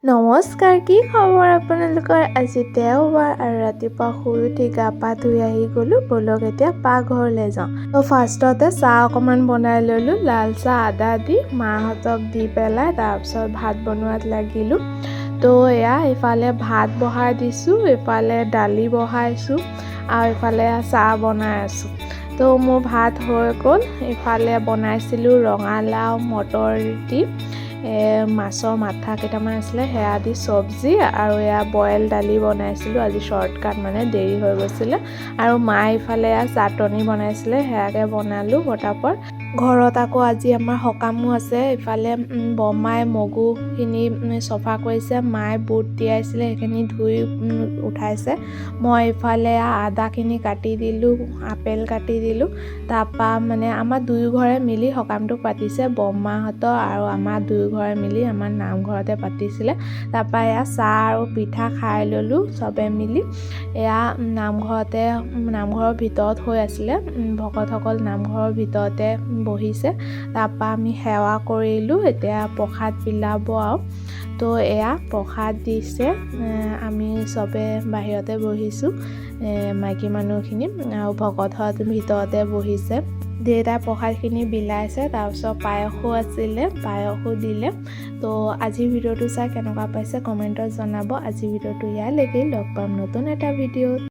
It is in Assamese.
নমস্কাৰ, কি খবৰ আপোনালোকৰ? আজি দেওবাৰ আৰু ৰাতিপুৱা শুই উঠি গা পা ধুই আহি গ'লোঁ। ব'লক, এতিয়া পাকঘৰলৈ যাওঁ। তো ফাৰ্ষ্টতে চাহ অকণমান বনাই ল'লোঁ, লাল চাহ আদা দি মাহঁতক দি পেলাই। তাৰপিছত ভাত বনোৱাত লাগিলোঁ। তো এয়া ইফালে ভাত বহাই দিছোঁ, ইফালে দালি বহাইছোঁ আৰু ইফালে চাহ বনাই আছোঁ। তো মোৰ ভাত হৈ গ'ল। ইফালে বনাইছিলোঁ ৰঙালাও মটৰ দি, মাছৰ মাথা কেইটামান আছিলে, সেয়া দি চব্জি আৰু এয়া বইল দালি বনাইছিলোঁ আজি শ্বৰ্টকাট, মানে দেৰি হৈ গৈছিলে। আৰু মায়ে ইফালে এয়া চাটনি বনাইছিলে, সেয়াকে বনালোঁ ফটাফট। ঘৰত আকৌ আজি আমাৰ সকামো আছে। ইফালে বৰমাই মগুখিনি চফা কৰিছে, মায়ে বুট তিয়াইছিলে, সেইখিনি ধুই উঠাইছে। মই ইফালে আদাখিনি কাটি দিলোঁ, আপেল কাটি দিলোঁ। তাৰপৰা মানে আমাৰ দুয়োঘৰে মিলি সকামটো পাতিছে, বৰমাহঁতৰ আৰু আমাৰ দুয়োঘৰে মিলি আমাৰ নামঘৰতে পাতিছিলে। তাৰপৰা এয়া চাহ আৰু পিঠা খাই ল'লোঁ চবে মিলি। এয়া নামঘৰতে, নামঘৰৰ ভিতৰত হৈ আছিলে। ভকতসকল নামঘৰৰ ভিতৰতে বহিছে। তাৰপৰা আমি সেৱা কৰিলোঁ। এতিয়া প্ৰসাদ বিলাব আৰু। তো এয়া প্ৰসাদ দিছে। আমি চবে বাহিৰতে বহিছোঁ, মাইকী মানুহখিনি, আৰু ভকতহঁত ভিতৰতে বহিছে। দেউতাই প্ৰসাদখিনি বিলাইছে। তাৰপিছত পায়সো আছিলে, পায়সো দিলে। তো আজিৰ ভিডিঅ'টো চাই কেনেকুৱা পাইছে কমেণ্টত জনাব। আজিৰ ভিডিঅ'টো ইয়ালৈকে। লগ পাম নতুন এটা ভিডিঅ'ত।